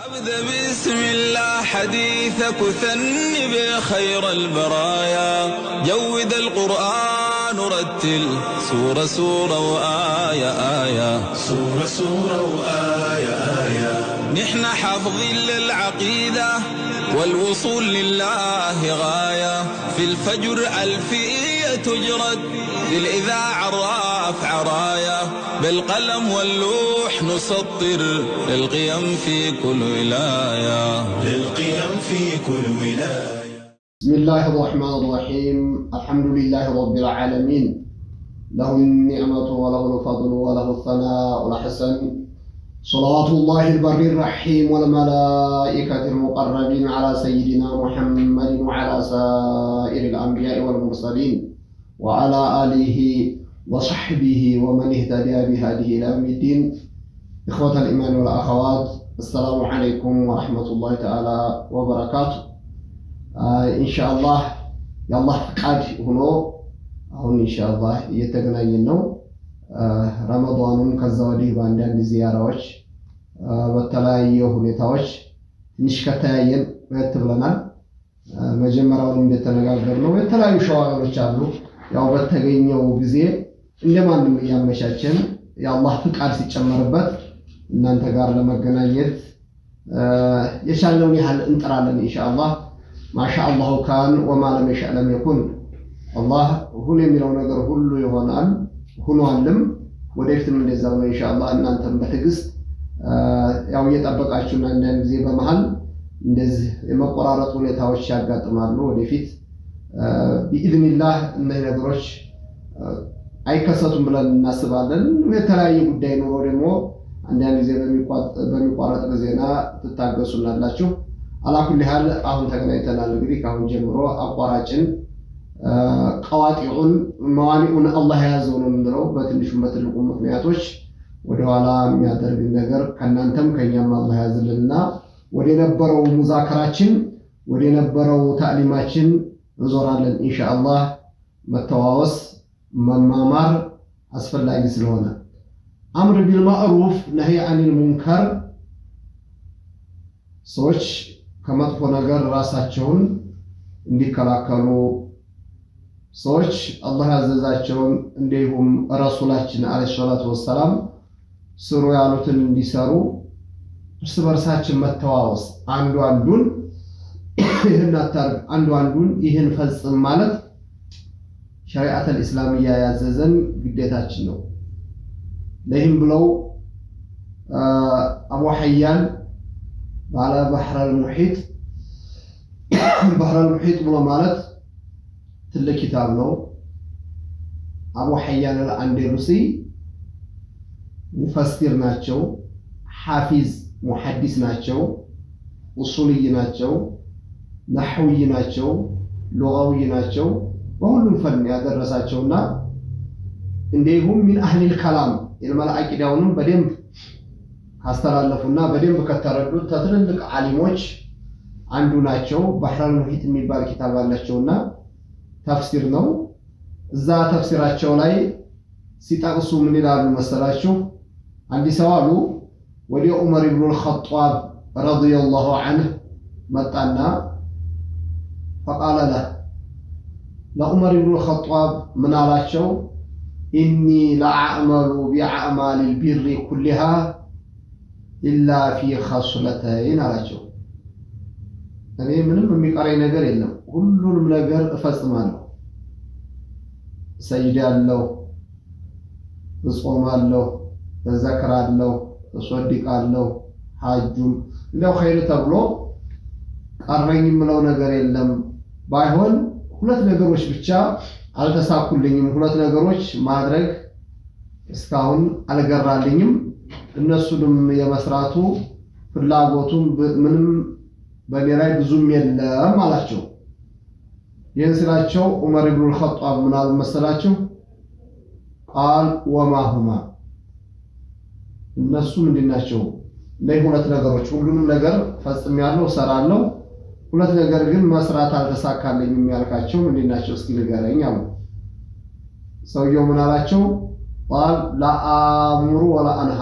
أبدأ بسم الله حديثك وثني بخير البرايا، جود القرآن ورتل سورة سورة وآية آية، سورة سورة وآية آية. نحن حافظين للعقيدة والوصول لله غاية، في الفجر ألفية تجرد للإذاعة الرافعة راية، بالقلم واللوح نسطر للقيم في كل ولاية، للقيم في كل ولاية. بسم الله الرحمن الرحيم. الحمد لله رب العالمين، له النعمة وله الفضل وله الثناء الحسن، صلوات الله البر الرحيم والملائكة المقربين على سيدنا محمد وعلى سائر الأنبياء والمرسلين وعلى آله وصحبه ومن اهتدى بهذه إلى يوم الدين. إخوة الإيمان والأخوات، السلام عليكم ورحمة الله تعالى وبركاته. ኢንሻአላህ የአላህ ፍቃድ ሆኖ አሁን ኢንሻአላህ እየተገናኘን ነው። ረመዳኑን ከዛ ወዲህ በአንዳንድ ዚያራዎች በተለያየ ሁኔታዎች ትንሽ ከተያየን ቆየት ብለናል። መጀመሪያውን እንደተነጋገርነው የተለያዩ ሸዋሮች አሉ። ያው በተገኘው ጊዜ እንደማንም እያመቻቸን የአላህ ፍቃድ ሲጨመርበት እናንተ ጋር ለመገናኘት የቻልነውን ያህል እንጥራለን ኢንሻአላህ። ማሻአላሁ ካን ወማ ለም የሻእ ለም የኩን። አላህ ሁን የሚለው ነገር ሁሉ ይሆናል፣ ሆኗልም፣ ወደፊትም እንደዛው ነው ኢንሻአላህ። እናንተም በትዕግስት ያው እየጠበቃችሁና አንዳንድ ጊዜ በመሃል እንደዚህ የመቆራረጥ ሁኔታዎች ያጋጥማሉ። ወደፊት ቢኢዝኒላህ እነዚህ ነገሮች አይከሰቱም ብለን እናስባለን። የተለያየ ጉዳይ ኖሮ ደግሞ አንዳንድ ጊዜ በሚቋረጥ ጊዜና ትታገሱናላችሁ። አላኩል ያህል አሁን ተገናኝተናል። እንግዲህ ከአሁን ጀምሮ አቋራጭን ቀዋጢዑን መዋኒኡን አላህ የያዘው ነው የምንለው። በትንሹም በትልቁ ምክንያቶች ወደኋላ የሚያደርግ ነገር ከእናንተም ከእኛም አላህ ያዝልንና ወደ ነበረው ሙዛከራችን ወደ ነበረው ታዕሊማችን እንዞራለን ኢንሻአላህ። መተዋወስ መማማር አስፈላጊ ስለሆነ أمر بالمعروف نهي عن المنكر፣ ሰዎች ከመጥፎ ነገር ራሳቸውን እንዲከላከሉ፣ ሰዎች አላህ ያዘዛቸውን እንዲሁም ረሱላችን عليه الصلاة والسلام ስሩ ያሉትን እንዲሰሩ እርስ በርሳችን መተዋወስ፣ አንዱ አንዱን ይህን አታርግ፣ አንዱ አንዱን ይህን ፈጽም ማለት ሸሪዓተል ኢስላሚያ ያዘዘን ግዴታችን ነው። ለይህም ብለው አቡ ሐያን ባለ ባህረል ሙሒጥ፣ ባህረል ሙሒጥ ብሎ ማለት ትልቅ ኪታብ ነው። አቡ ሐያን አልአንደሉሲ ሙፈሲር ናቸው፣ ሐፊዝ ሙሐዲስ ናቸው፣ ኡሱልይ ናቸው፣ ነሕዊይ ናቸው፣ ሉጋዊይ ናቸው። በሁሉም ፈን ያደረሳቸውና እንዲሁም ሚን አህሊል ከላም ኢልመል አቂዳውንም በደንብ ካስተላለፉና በደንብ ከተረዱት ከትልልቅ ዓሊሞች አንዱ ናቸው። ባህረል ሙሒጥ የሚባል ኪታብ አላቸውና ተፍሲር ነው። እዛ ተፍሲራቸው ላይ ሲጠቅሱ ምን ይላሉ መሰላችሁ? አንድ ሰው አሉ ወደ ዑመር ኢብኑል ኸጧብ ረዲየላሁ ዐንሁ መጣና ፈቃለ ለህ፣ ለዑመር ኢብኑል ኸጧብ ምን አላቸው? إني لأعمل بأعمال البر كلها إلا في خصلتين አላቸው። እኔ ምንም የሚቀረኝ ነገር የለም፣ ሁሉንም ነገር እፈጽማለሁ። እሰግዳለሁ፣ እጾማለሁ፣ እዘክራለሁ፣ እሶድቃለሁ፣ ሐጁም እንደው ኸይር ተብሎ ቀረኝ የምለው ነገር የለም። ባይሆን ሁለት ነገሮች ብቻ አልተሳኩልኝም፣ ሁለት ነገሮች ማድረግ እስካሁን አልገራልኝም። እነሱንም የመስራቱ ፍላጎቱም ምንም በእኔ ላይ ብዙም የለም አላቸው። ይህን ስላቸው ዑመር ኢብኑል ኸጧብ ምን አሉ መሰላችሁ? ቃል ወማሁማ፣ እነሱ ምንድን ናቸው? እነዚህ ሁለት ነገሮች ሁሉንም ነገር ፈጽሜያለሁ፣ እሰራለሁ፣ ሁለት ነገር ግን መስራት አልተሳካልኝም ያልካቸው ምንድን ናቸው? እስኪ ንገረኝ አሉ። ሰውየው ምን አላቸው? ቃል ላአሙሩ ወላ አንሃ፣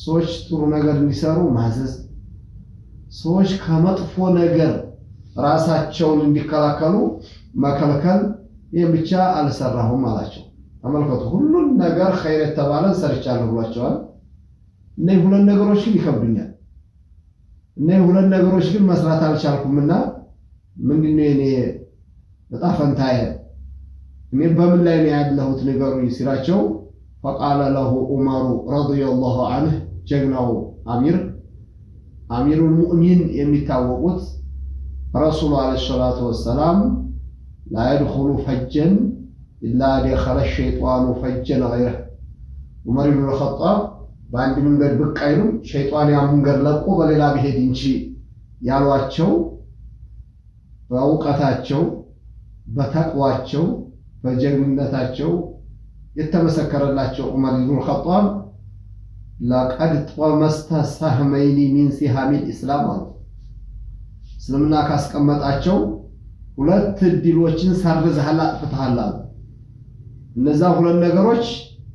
ሰዎች ጥሩ ነገር እንዲሰሩ ማዘዝ፣ ሰዎች ከመጥፎ ነገር ራሳቸውን እንዲከላከሉ መከልከል፣ ይህን ብቻ አልሰራሁም አላቸው። ተመልከቱ፣ ሁሉን ነገር ኸይር የተባለን ሰርቻለሁ ብሏቸዋል። እነዚህ ሁለት ነገሮች ግን ይከብዱኛል፣ እነዚህ ሁለት ነገሮች ግን መስራት አልቻልኩምና ምንድነው የኔ ዕጣ ፈንታዬ? እኔ በምን ላይ ነው ያለሁት ንገሩኝ ሲላቸው፣ ፈቃለ ለሁ ዑመሩ ረዲየላሁ ዐንሁ፣ ጀግናው አሚር አሚሩል ሙእሚን የሚታወቁት ረሱሉ ዓለይሂ ሰላቱ ወሰላም ላ የድኹሉ ፈጀን ኢላ ደኸለ ሸይጣኑ ፈጀን ገይረህ። ዑመር ኢብኑል ኸጣብ በአንድ መንገድ ብቅ አይሉም፣ ሸይጣን ያ መንገድ ለቆ በሌላ ቢሄድ እንጂ ያሏቸው በእውቀታቸው፣ በተቅዋቸው፣ በጀግንነታቸው የተመሰከረላቸው ዑመር ኢብኑል ኸጣብ لقد طمست سهمين من سهام الإسلام አሉ። እስልምና ካስቀመጣቸው ሁለት እድሎችን ሰርዘሃል፣ አጥፍተሃል አሉ። እነዛ ሁለት ነገሮች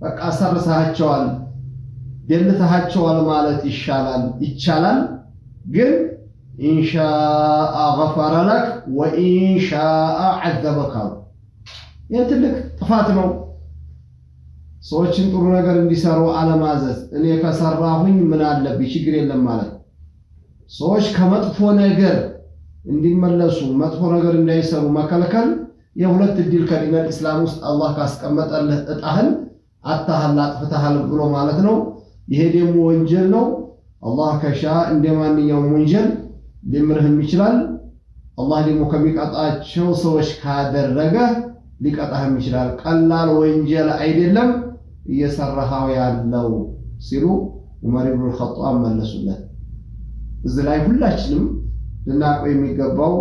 በቃ ሰርዘሃቸዋል፣ ደልተሃቸዋል ማለት ይሻላል ይቻላል። ግን إن شاء غفر لك وإن شاء عذبك አሉ። ይህ ትልቅ ጥፋት ነው። ሰዎችን ጥሩ ነገር እንዲሰሩ አለማዘዝ። እኔ ከሰራሁኝ ምን አለብኝ ችግር የለም ማለት፣ ሰዎች ከመጥፎ ነገር እንዲመለሱ መጥፎ ነገር እንዳይሰሩ መከልከል የሁለት እድል ከዲነል ኢስላም ውስጥ አላህ ካስቀመጠልህ እጣህን አታሃል አጥፍተሃል ብሎ ማለት ነው። ይሄ ደግሞ ወንጀል ነው። አላህ ከሻ እንደ ማንኛውም ወንጀል ሊምርህም ይችላል። አላህ ደግሞ ከሚቀጣቸው ሰዎች ካደረገ ሊቀጣህም ይችላል። ቀላል ወንጀል አይደለም እየሰራኸው ያለው ሲሉ ዑመር ኢብኑል ኸጣብ መለሱለት። እዚህ ላይ ሁላችንም ልናውቀው የሚገባው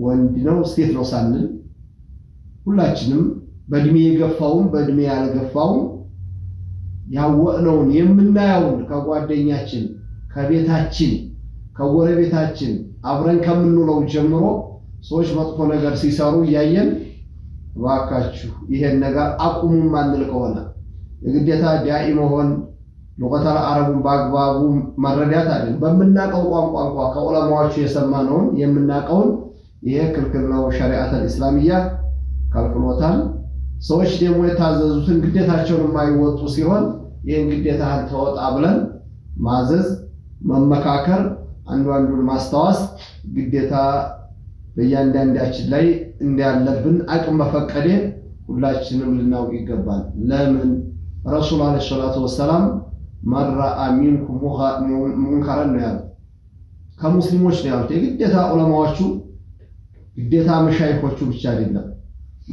ወንድ ነው ሴት ነው ሳንል ሁላችንም በእድሜ የገፋውም በእድሜ ያልገፋውም ያወቅነውን የምናየውን ከጓደኛችን፣ ከቤታችን፣ ከጎረቤታችን አብረን ከምንውለው ጀምሮ ሰዎች መጥፎ ነገር ሲሰሩ እያየን እባካችሁ ይሄን ነገር አቁሙ ማንል ከሆነ የግዴታ ዳኢ መሆን ሉገተል አረቡን በአግባቡ መረዳት አይደለም። በምናውቀው ቋንቋ እንኳ ከዑለማዎቹ የሰማነውን የምናውቀውን ይሄ ክልክል ነው፣ ሸሪዓተል ኢስላሚያ ከልክሎታል። ሰዎች ደግሞ የታዘዙትን ግዴታቸውን የማይወጡ ሲሆን ይህን ግዴታህን ተወጣ ብለን ማዘዝ፣ መመካከር፣ አንዱ አንዱን ማስታወስ ግዴታ በእያንዳንዳችን ላይ እንዳለብን አቅም በፈቀደ ሁላችንም ልናውቅ ይገባል። ለምን ረሱል ዓለይሂ ሰላቱ ወሰላም መን ረአ ሚንኩም ሙንከረን ነው ያሉት። ከሙስሊሞች ነው ያሉት። የግዴታ ዑለማዎቹ ግዴታ መሻይኾቹ ብቻ አይደለም።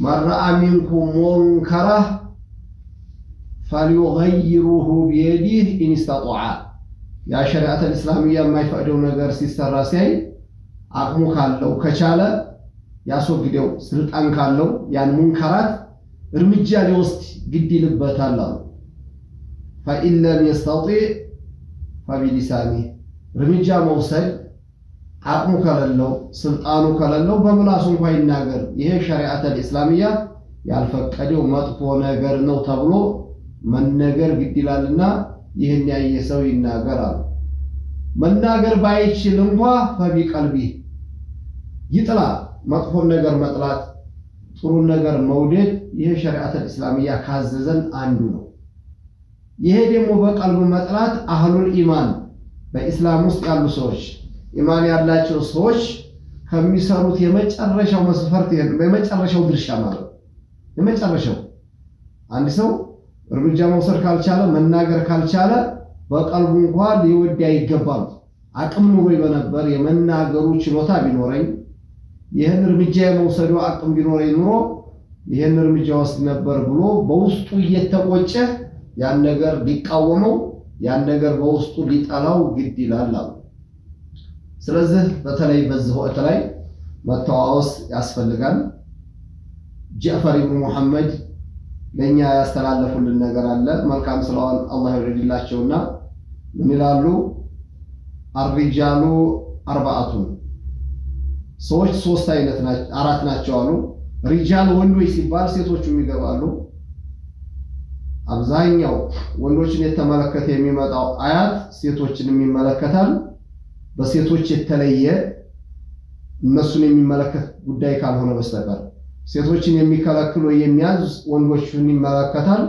መን ረአ ሚንኩም ሙንከራ فليغيره بيده إن استطاع። ያ شريعة الإسلامية የማይፈቅደው ነገር ሲሰራ ሲያይ አቅሙ ካለው ከቻለ ያስወግደው፣ ስልጣን ካለው ያን ሙንከራት እርምጃ ሊወስድ ግድ ይልበታል አሉ። فإن لم يستطع فبلسانه፣ እርምጃ መውሰድ አቅሙ ከሌለው ስልጣኑ ከሌለው በምላሱ እንኳ ይናገር። ይሄ شريعة الإسلامية ያልፈቀደው መጥፎ ነገር ነው ተብሎ መነገር ግድ ይላልና ይህን ያየ ሰው ይናገር አሉ። መናገር ባይችል እንኳ ፈቢቀልቢህ ይጥላ። መጥፎን ነገር መጥላት፣ ጥሩን ነገር መውደድ ይሄ ሸሪዓተል ኢስላሚያ ካዘዘን አንዱ ነው። ይሄ ደግሞ በቀልቡ መጥላት አህሉል ኢማን በኢስላም ውስጥ ያሉ ሰዎች ኢማን ያላቸው ሰዎች ከሚሰሩት የመጨረሻው መስፈርት የመጨረሻው ድርሻ ማለት ነው። የመጨረሻው አንድ ሰው እርምጃ መውሰድ ካልቻለ መናገር ካልቻለ በቀልቡ እንኳ ሊወድ አይገባም። አቅም ኑሮኝ በነበር የመናገሩ ችሎታ ቢኖረኝ ይህን እርምጃ የመውሰዱ አቅም ቢኖረኝ ኑሮ ይህን እርምጃ ወስድ ነበር ብሎ በውስጡ እየተቆጨ ያን ነገር ሊቃወመው ያን ነገር በውስጡ ሊጠላው ግድ ይላል አሉ። ስለዚህ በተለይ በዚህ ወቅት ላይ መተዋወስ ያስፈልጋል። ጀዕፈር ኢብኑ ሙሐመድ ለእኛ ያስተላለፉልን ነገር አለ። መልካም ስለዋን አላህ ይውደድላቸውና ምን ይላሉ? አርሪጃሉ አርባአቱን፣ ሰዎች ሶስት አይነት አራት ናቸው አሉ። ሪጃል ወንዶች ሲባል ሴቶቹም ይገባሉ። አብዛኛው ወንዶችን የተመለከተ የሚመጣው አያት ሴቶችንም ይመለከታል። በሴቶች የተለየ እነሱን የሚመለከት ጉዳይ ካልሆነ በስተቀር ሴቶችን የሚከለክል ወይ የሚያዝ ወንዶችን ይመለከታል።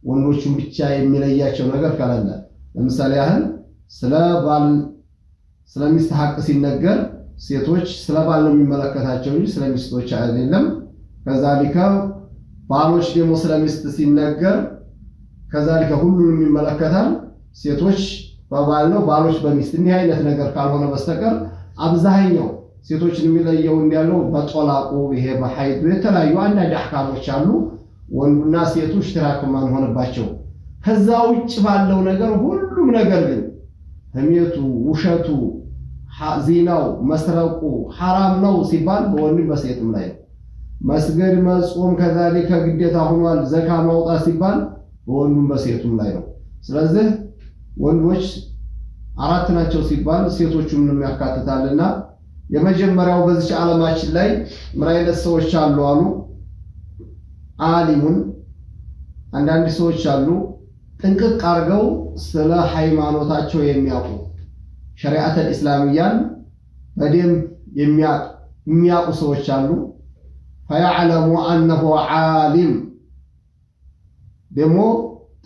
ወንዶችን ብቻ የሚለያቸው ነገር ከሌለ ለምሳሌ ያህል ስለ ባል ስለ ሚስት ሐቅ ሲነገር ሴቶች ስለ ባል ነው የሚመለከታቸው እንጂ ስለ ሚስቶች አይደለም። ከዛሊከ ባሎች ደግሞ ስለ ሚስት ሲነገር ከዛሊከ ሁሉንም ይመለከታል። ሴቶች በባል ነው፣ ባሎች በሚስት። እንዲህ አይነት ነገር ካልሆነ በስተቀር አብዛኛው ሴቶችን የሚለየው እንዳለው በጦላቁ ይሄ በሐይዱ የተለያዩ አንዳንድ አህካሞች አሉ። ወንዱና ሴቱ እሽትራክ ማንሆንባቸው። ከዛ ውጭ ባለው ነገር ሁሉም ነገር ግን ህሜቱ፣ ውሸቱ፣ ዚናው፣ መስረቁ ሐራም ነው ሲባል በወንድም በሴትም ላይ ነው። መስገድ፣ መጾም ከዛሊከ ግዴታ ሆኗል። ዘካ ማውጣት ሲባል በወንዱም በሴቱም ላይ ነው። ስለዚህ ወንዶች አራት ናቸው ሲባል ሴቶቹንም ያካትታልና የመጀመሪያው በዚች ዓለማችን ላይ ምን አይነት ሰዎች አሉ አሉ? አሊሙን፣ አንዳንድ ሰዎች አሉ ጥንቅቅ አድርገው ስለ ሃይማኖታቸው የሚያውቁ ሸሪዓተል ኢስላሚያን በደንብ የሚያውቁ ሰዎች አሉ። ፈያዕለሙ አነሁ ዓሊም ደግሞ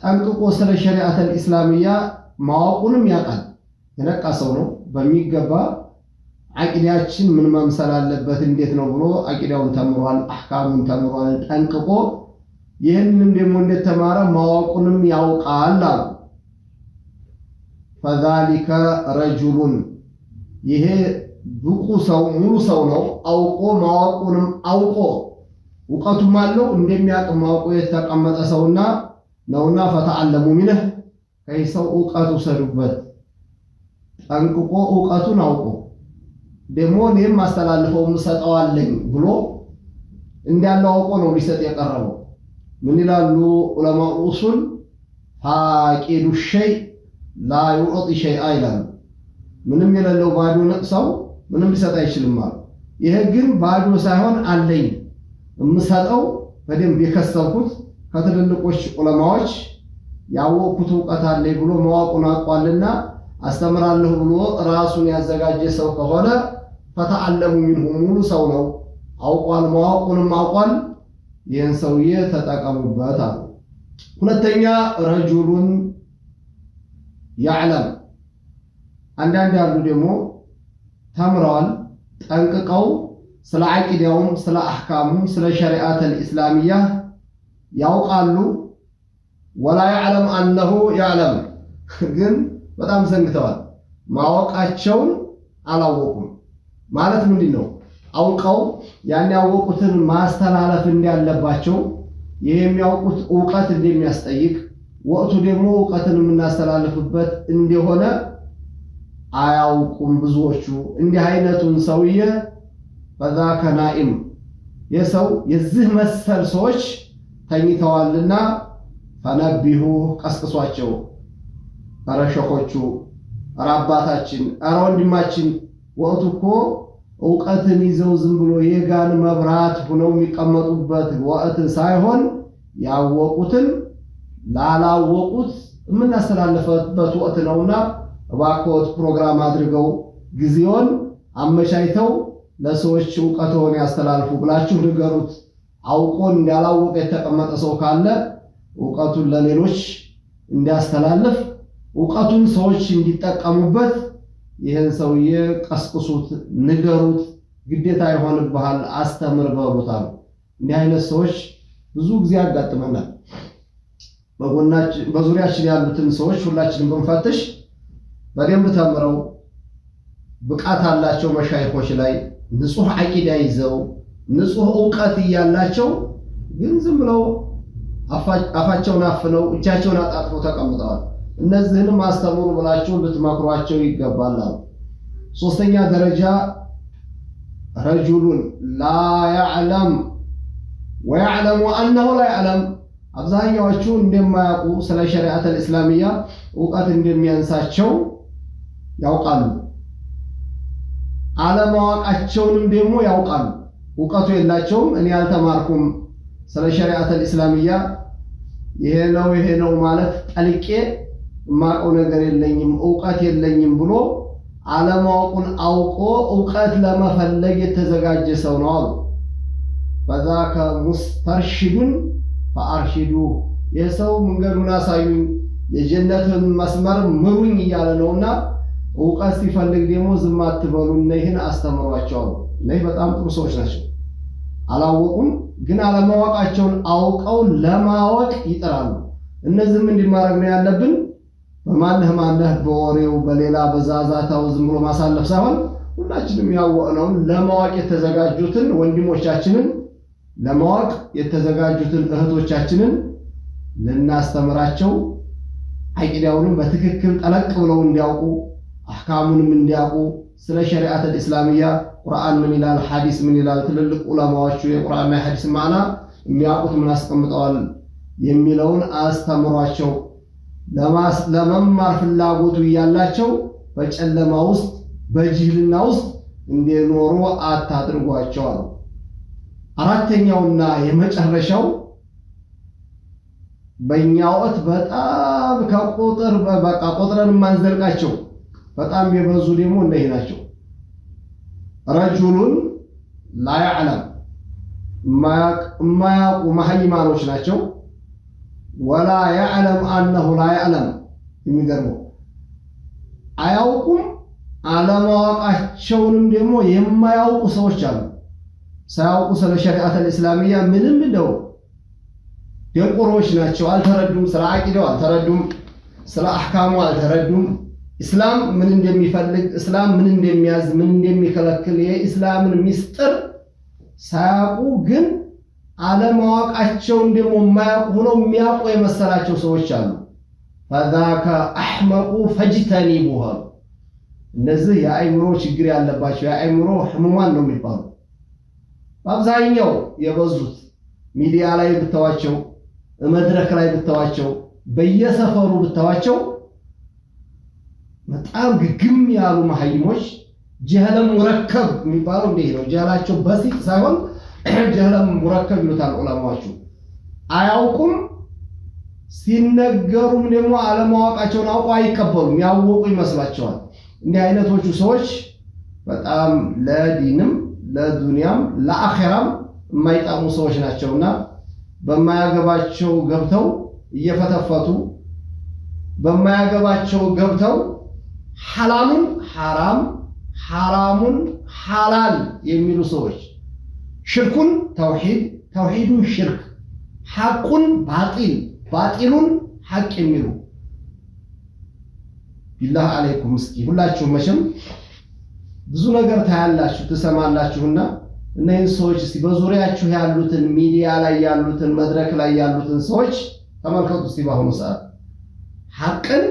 ጠንቅቆ ስለ ሸሪዓተል ኢስላሚያ ማወቁንም ያውቃል። የነቃ ሰው ነው በሚገባ አቂዳችን ምን መምሰል አለበት እንዴት ነው ብሎ አቂዳውን ተምሯል፣ አህካሙን ተምሯል ጠንቅቆ። ይህንንም ደግሞ እንደተማረ ማወቁንም ያውቃል አሉ። ፈዛሊከ ረጁሉን ይሄ ብቁ ሰው ሙሉ ሰው ነው። አውቆ ማወቁንም አውቆ እውቀቱም አለው እንደሚያውቅ ማውቆ የተቀመጠ ሰውና ነውና ፈተዓለሙ ሚንህ ከይህ ሰው እውቀት ውሰዱበት። ጠንቅቆ እውቀቱን አውቆ ደግሞ እኔም አስተላልፈው እሰጠዋለኝ ብሎ እንዳለው አውቆ ነው ሊሰጥ የቀረበው። ምን ይላሉ ዑለማው ኡሱል? ፋቂዱ ሸይ ላ ዩዕጢ ሸይአ ይላሉ። ምንም የሌለው ባዶ ሰው ምንም ሊሰጥ አይችልም አሉ። ይሄ ግን ባዶ ሳይሆን አለኝ የምሰጠው በደንብ የከሰብኩት ከትልልቆች ዑለማዎች ያወቅኩት እውቀት አለኝ ብሎ ማወቁን አውቋልና አስተምራለሁ ብሎ ራሱን ያዘጋጀ ሰው ከሆነ ፈተዓለሙ ሚንሁ ሙሉ ሰው ነው፣ አውቋል፣ ማወቁንም አውቋል። ይህን ሰውዬ ተጠቀሙበት አሉ። ሁለተኛ ረጁሉን ያዕለም፣ አንዳንድ ያሉ ደግሞ ተምረዋል ጠንቅቀው ስለ አቂዳውም ስለ አህካሙም ስለ ሸሪዓተል ኢስላሚያ ያውቃሉ። ወላ ያዕለም አነሁ ያዕለም ግን በጣም ዘንግተዋል። ማወቃቸውን አላወቁም። ማለት ምንድን ነው? አውቀው ያን ያወቁትን ማስተላለፍ እንዳለባቸው ይህ የሚያውቁት እውቀት እንደሚያስጠይቅ ወቅቱ ደግሞ እውቀትን የምናስተላልፍበት እንደሆነ አያውቁም ብዙዎቹ። እንዲህ አይነቱን ሰውዬ ፈዛከ ናኢም የሰው የዚህ መሰል ሰዎች ተኝተዋልና ፈነቢሁ ቀስቅሷቸው። ኧረ ሸኾቹ፣ ኧረ አባታችን፣ ኧረ ወንድማችን፣ ወቅቱ እኮ እውቀትን ይዘው ዝም ብሎ የጋን መብራት ሆነው የሚቀመጡበት ወቅት ሳይሆን ያወቁትን ላላወቁት የምናስተላልፍበት ወቅት ነውና እባክዎት ፕሮግራም አድርገው ጊዜውን አመቻችተው ለሰዎች እውቀትዎን ያስተላልፉ ብላችሁ ንገሩት። አውቆ እንዳላወቀ የተቀመጠ ሰው ካለ እውቀቱን ለሌሎች እንዲያስተላልፍ እውቀቱን ሰዎች እንዲጠቀሙበት ይህን ሰውዬ ቀስቅሱት፣ ንገሩት፣ ግዴታ ይሆንብሃል፣ አስተምር በሉት አሉ። እንዲህ አይነት ሰዎች ብዙ ጊዜ ያጋጥመናል። በጎናችን በዙሪያችን ያሉትን ሰዎች ሁላችንም ብንፈትሽ በደንብ ተምረው ብቃት አላቸው መሻይኾች ላይ ንጹህ አቂዳ ይዘው ንጹህ እውቀት እያላቸው ግን ዝም ብለው አፋቸውን አፍነው እጃቸውን አጣጥፈው ተቀምጠዋል። እነዚህንም አስተምሩ ብላችሁ ልትመክሯቸው ይገባል አሉ። ሶስተኛ ደረጃ ረጁሉን ላ ያዕለም ወያዕለሙ አነሁ ላ ያዕለም፣ አብዛኛዎቹ እንደማያውቁ ስለ ሸሪዓተል እስላሚያ እውቀት እንደሚያንሳቸው ያውቃሉ። አለማወቃቸውንም ደግሞ ያውቃሉ። እውቀቱ የላቸውም። እኔ አልተማርኩም ስለ ሸሪዓተል እስላሚያ ይሄ ነው ይሄ ነው ማለት ጠልቄ የማውቀው ነገር የለኝም እውቀት የለኝም ብሎ አለማወቁን አውቆ እውቀት ለመፈለግ የተዘጋጀ ሰው ነው አሉ። فذاك مسترشد فأرشدوه፣ ይህ ሰው መንገዱን አሳዩኝ የጀነትን መስመር ምሩኝ እያለ ነውና እውቀት ሲፈልግ ደግሞ ዝም አትበሉ፣ እነይህን አስተምሯቸው። እነይህ በጣም ጥሩ ሰዎች ናቸው። አላወቁም፣ ግን አለማወቃቸውን አውቀው ለማወቅ ይጥራሉ። እነዚህም እንዲማረግ ነው ያለብን። በማነህ ማነህ በወሬው በሌላ በዛዛታው ዝም ብሎ ማሳለፍ ሳይሆን ሁላችንም ያወቅነውን ለማወቅ የተዘጋጁትን ወንድሞቻችንን ለማወቅ የተዘጋጁትን እህቶቻችንን ልናስተምራቸው አቂዳውንም በትክክል ጠለቅ ብለው እንዲያውቁ አህካሙንም እንዲያውቁ ስለ ሸሪዓት الإسلامية ቁርአን ምን ይላል፣ ሐዲስ ምን ይላል፣ ትልልቅ ዑለማዎቹ የቁርአንና የሐዲስ ማዕና የሚያውቁት ምን አስቀምጠዋል የሚለውን አስተምሯቸው። ለመማር ፍላጎቱ እያላቸው በጨለማ ውስጥ በጅህልና ውስጥ እንዲኖሩ አታድርጓቸው አሉ። አራተኛውና የመጨረሻው በእኛ ወቅት በጣም ከቁጥር በቃ ቆጥረን የማንዘልቃቸው በጣም የበዙ ደግሞ እነዚህ ናቸው። ረጁሉን ላ ያዕለም የማያውቁ መሀይማኖች ናቸው። ወላ ያዕለም አነሁ ላ ያዕለም፣ የሚገርመው አያውቁም፣ አለማወቃቸውንም ደግሞ የማያውቁ ሰዎች አሉ። ሳያውቁ ስለ ሸሪዓት الإسلامية ምንም እንደው ደንቆሮች ናቸው። አልተረዱም፣ ስለ አቂዳው አልተረዱም፣ ስለ አህካሙ አልተረዱም። እስላም ምን እንደሚፈልግ፣ እስላም ምን እንደሚያዝ፣ ምን እንደሚከለክል የኢስላምን ሚስጥር ሳያውቁ ግን አለማወቃቸውን ደግሞ የማያውቁ ሆነው የሚያውቁ የመሰላቸው ሰዎች አሉ። ፈዛከ አሕመቁ ፈጅተኒቡሃ፣ እነዚህ የአእምሮ ችግር ያለባቸው የአእምሮ ህሙማን ነው የሚባሉ። በአብዛኛው የበዙት ሚዲያ ላይ ብተዋቸው፣ መድረክ ላይ ብተዋቸው፣ በየሰፈሩ ብተዋቸው በጣም ግግም ያሉ መሀይሞች ጀህለ ሙረከብ የሚባለው እንዲህ ነው። ጀህላቸው በሲጥ ሳይሆን ጀህለ ሙረከብ ይሉታል ዑለማዎቹ። አያውቁም፣ ሲነገሩም ደግሞ አለማወቃቸውን አውቀው አይቀበሉም። ያወቁ ይመስላቸዋል። እንዲህ አይነቶቹ ሰዎች በጣም ለዲንም ለዱንያም ለአኼራም የማይጣሙ ሰዎች ናቸውና በማያገባቸው ገብተው እየፈተፈቱ በማያገባቸው ገብተው ሐላሉን ሐራም ሐራሙን ሐላል የሚሉ ሰዎች፣ ሽርኩን ተውሂድ ተውሂዱን ሽርክ፣ ሐቁን ባጢል ባጢሉን ሐቅ የሚሉ ቢላህ አለይኩም። እስኪ ሁላችሁም መቼም ብዙ ነገር ታያላችሁ ትሰማላችሁና እነዚህን ሰዎች እስኪ በዙሪያችሁ ያሉትን ሚዲያ ላይ ያሉትን መድረክ ላይ ያሉትን ሰዎች ተመልከቱ እስኪ። በአሁኑ ሰዓት ሐቅን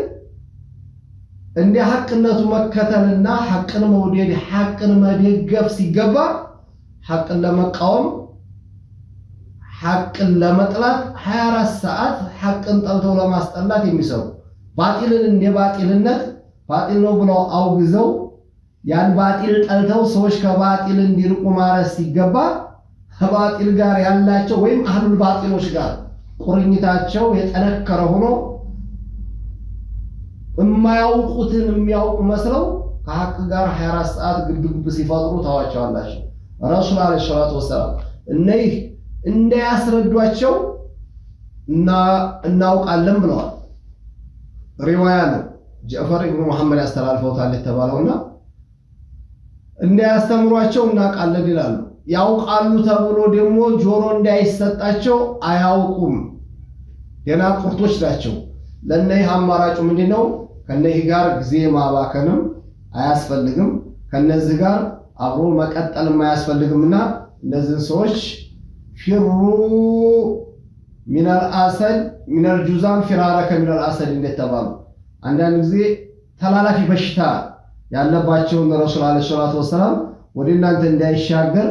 እንደ ሐቅነቱ መከተልና ሐቅን መውደድ ሐቅን መደገፍ ሲገባ ሐቅን ለመቃወም ሐቅን ለመጥላት 24 ሰዓት ሐቅን ጠልተው ለማስጠላት የሚሰሩ ባጢልን እንደ ባጢልነት ባጢል ነው ብለው አውግዘው ያን ባጢል ጠልተው ሰዎች ከባጢል እንዲርቁ ማረስ ሲገባ ከባጢል ጋር ያላቸው ወይም አህሉል ባጢሎች ጋር ቁርኝታቸው የጠነከረ ሆኖ የማያውቁትን የሚያውቁ መስለው ከሐቅ ጋር 24 ሰዓት ግብግብ ሲፈጥሩ ታዋቸዋላቸው። ረሱል ዓለይሂ ሰላቱ ወሰላም እነዚህ እንዳያስረዷቸው እናውቃለን ብለዋል። ሪዋያ ነው፣ ጀዕፈር ኢብኑ መሐመድ ያስተላልፈውታል የተባለውና እንዳያስተምሯቸው እናውቃለን ይላሉ። ያውቃሉ ተብሎ ደግሞ ጆሮ እንዳይሰጣቸው አያውቁም። ገና ቁርቶች ናቸው። ለእነዚህ አማራጩ ምንድነው? ከነዚህ ጋር ጊዜ ማባከንም አያስፈልግም። ከነዚህ ጋር አብሮ መቀጠልም አያስፈልግምና እነዚህን ሰዎች فروا من الأسد من الجذام فرارك من الأسد እንደተባሉ አንዳንድ ጊዜ ተላላፊ በሽታ ያለባቸውን ረሱል عليه الصلاة والسلام ወደ እናንተ እንዳይሻገር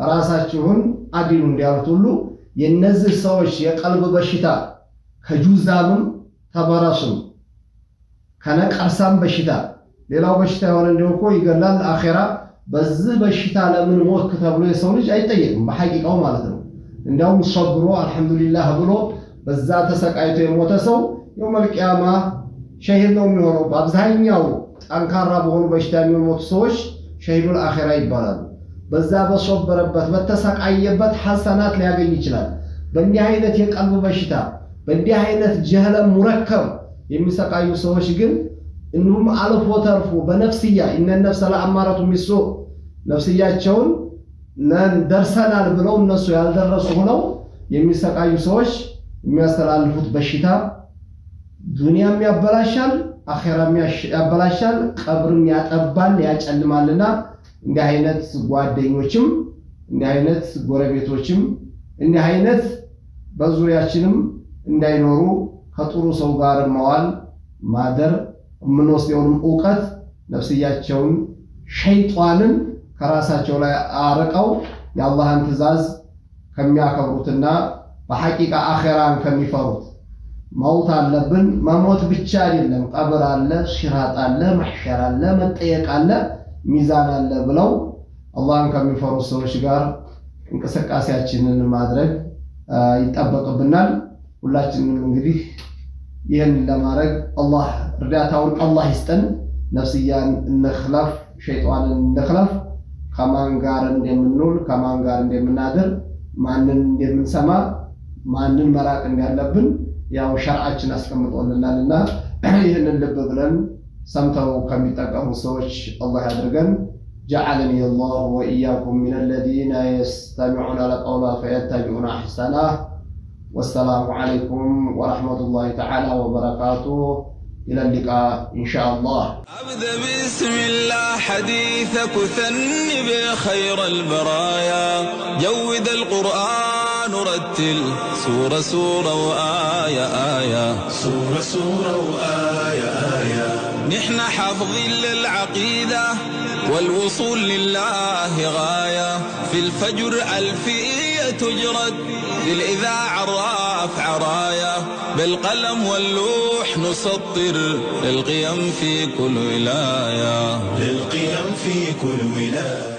ራሳችሁን አድኑ እንዲያሉት ሁሉ የእነዚህ ሰዎች የቀልብ በሽታ ከጁዛምም ተበረሱም ከነቀርሳም በሽታ ሌላው በሽታ የሆነ እንደው እኮ ይገላል አኼራ በዚህ በሽታ ለምን ሞትክ ተብሎ የሰው ልጅ አይጠየቅም፣ በሐቂቃው ማለት ነው። እንዲያውም ሰብሮ አልሐምዱሊላህ ብሎ በዛ ተሰቃይቶ የሞተ ሰው የውመል ቂያማ ሸሂድ ነው የሚሆነው። በአብዛኛው ጠንካራ በሆኑ በሽታ የሚሞቱ ሰዎች ሸሂዱል አኺራ ይባላሉ። በዛ በሶበረበት በተሰቃየበት ሐሰናት ሊያገኝ ይችላል። በእንዲህ አይነት የቀልብ በሽታ በእንዲህ አይነት ጀህለ ሙረከብ የሚሰቃዩ ሰዎች ግን እንሁም አልፎ ተርፎ በነፍስያ ኢነ ነፍሰ ለአማረቱ ቢሱእ ነፍስያቸውን ደርሰናል ብለው እነሱ ያልደረሱ ሆነው የሚሰቃዩ ሰዎች የሚያስተላልፉት በሽታ ዱንያም ያበላሻል፣ አኺራም ያበላሻል፣ ቀብርም ያጠባል፣ ያጨልማልና እንዲህ አይነት ጓደኞችም እንዲህ አይነት ጎረቤቶችም እንዲህ አይነት በዙሪያችንም እንዳይኖሩ ከጥሩ ሰው ጋር መዋል ማደር የምንወስደውን እውቀት ነፍስያቸውን ሸይጧንን ከራሳቸው ላይ አርቀው የአላህን ትእዛዝ ከሚያከብሩትና በሐቂቃ አኺራን ከሚፈሩት መውት አለብን። መሞት ብቻ አይደለም፣ ቀብር አለ፣ ሲራጥ አለ፣ መሕሸር አለ፣ መጠየቅ አለ፣ ሚዛን አለ ብለው አላህን ከሚፈሩ ሰዎች ጋር እንቅስቃሴያችንን ማድረግ ይጠበቅብናል። ሁላችንም እንግዲህ ይህን ለማድረግ አላህ እርዳታውን አላህ ይስጠን። ነፍስያን እንኽለፍ፣ ሸይጣንን እንኽለፍ። ከማን ጋር እንደምንውል ከማን ጋር እንደምናድር ማንን እንደምንሰማ ማንን መራቅ እንዳለብን ያው ሸርዓችን አስቀምጦልናልና ይህንን ልብ ብለን ሰምተው ከሚጠቀሙ ሰዎች አላህ ያድርገን። جعلني الله وإياكم من الذين يستمعون القول فيتبعون أحسنه. والسلام عليكم ورحمة الله تعالى وبركاته. إلى اللقاء إن شاء الله. أبدأ بسم الله حديثك وثني بخير البرايا، جود القرآن رتل سورة سورة وآية آية، سورة سورة وآية آية. نحن حافظين للعقيدة والوصول لله غاية، في الفجر ألفية تجرد للإذاعة الرافع راية، بالقلم واللوح نسطر للقيم في كل ولاية، للقيم في كل ولاية.